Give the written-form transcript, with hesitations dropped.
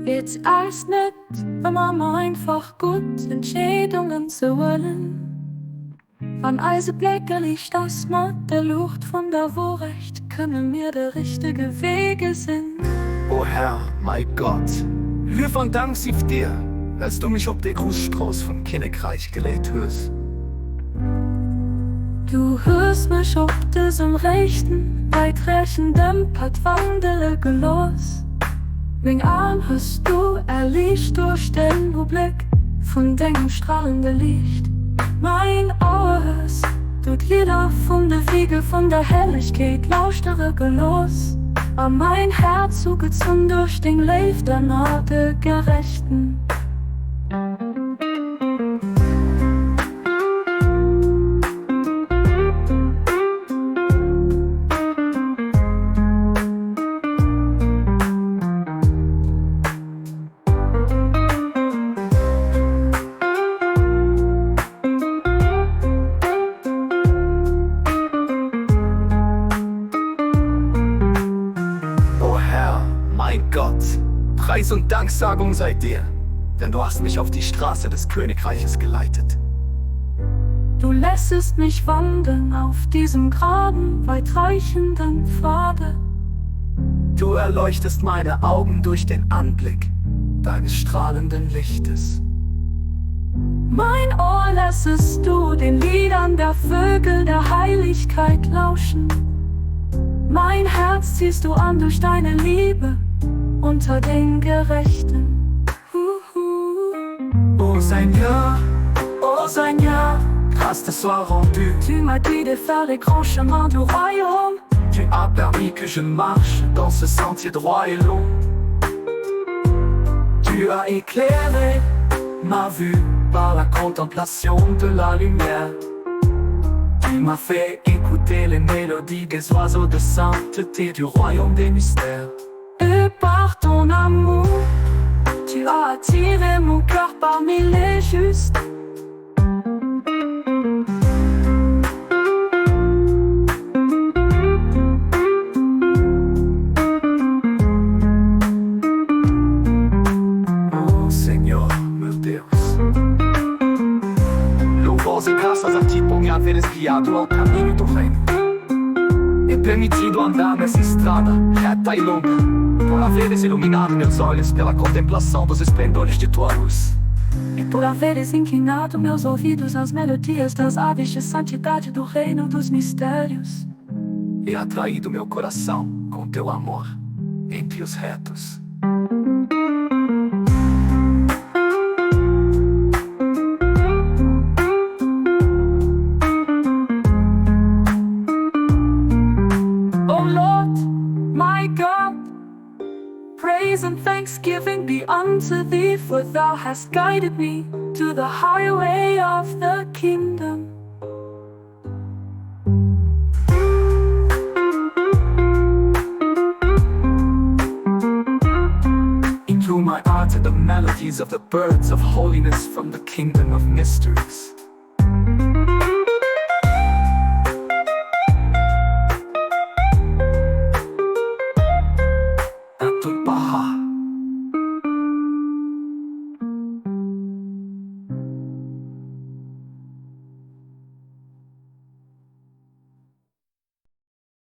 Wier eis net ëmmer einfach gutt Entscheedungen ze huelen? Wann eise Bléck erliicht ass mat der Luucht vun der Wourecht, kënne mir de richtege Wee gesinn. O Här, mäi Gott, Luef an Dank sief dir, well s du mech op déi grouss Strooss vum Kinnekräich geleet hues. Du hues mech op dësem rechten, wäitreichenden Pad wandele gelooss. Meng Aen hues du erliicht duerch den Ubléck vun dengem stralende Liicht. Mäin Ouer hues du d'Lidder vun de Wege vun der Herrlechkeet lauschtere gelooss, a mäin Häerz ugezunn duerch deng Léift ënner de Gerechten. O Herr, mein Gott, Preis und Danksagung sei dir, denn du hast mich auf die Straße des Königreiches geleitet. Du lässest mich wandeln auf diesem geraden, weitreichenden Pfade. Du erleuchtest meine Augen durch den Anblick deines strahlenden Lichtes. Mein Ohr lässest du den Liedern der Vögel der Heiligkeit lauschen. Mein Herz ziehst du an durch deine Liebe unter den Gerechten. Ô Seigneur, ô Seigneur, grâce te soit rendue. Tu m'as dit de faire les grands chemins du royaume. Tu as permis que je marche dans ce sentier droit et long. Tu as éclairé ma vue par la contemplation de la lumière. Tu m'as fait écouter les mélodies des oiseaux de sainteté du royaume des mystères. Et par ton amour, tu as attiré mon cœur parmi les justes. Oh Senhor, meu Deus, louvores e graças a ti por me haveres guiado ao caminho do reino e permitido andar nessa estrada reta e longa, por haveres iluminado meus olhos pela contemplação dos esplendores de tua luz. E por haveres inclinado meus ouvidos às melodias das aves de santidade do reino dos mistérios. E atraído meu coração com teu amor entre os retos. O Lord, my God, praise and thanksgiving be unto thee, for thou hast guided me to the highway of the kingdom. Into my heart the melodies of the birds of holiness from the kingdom of mysteries.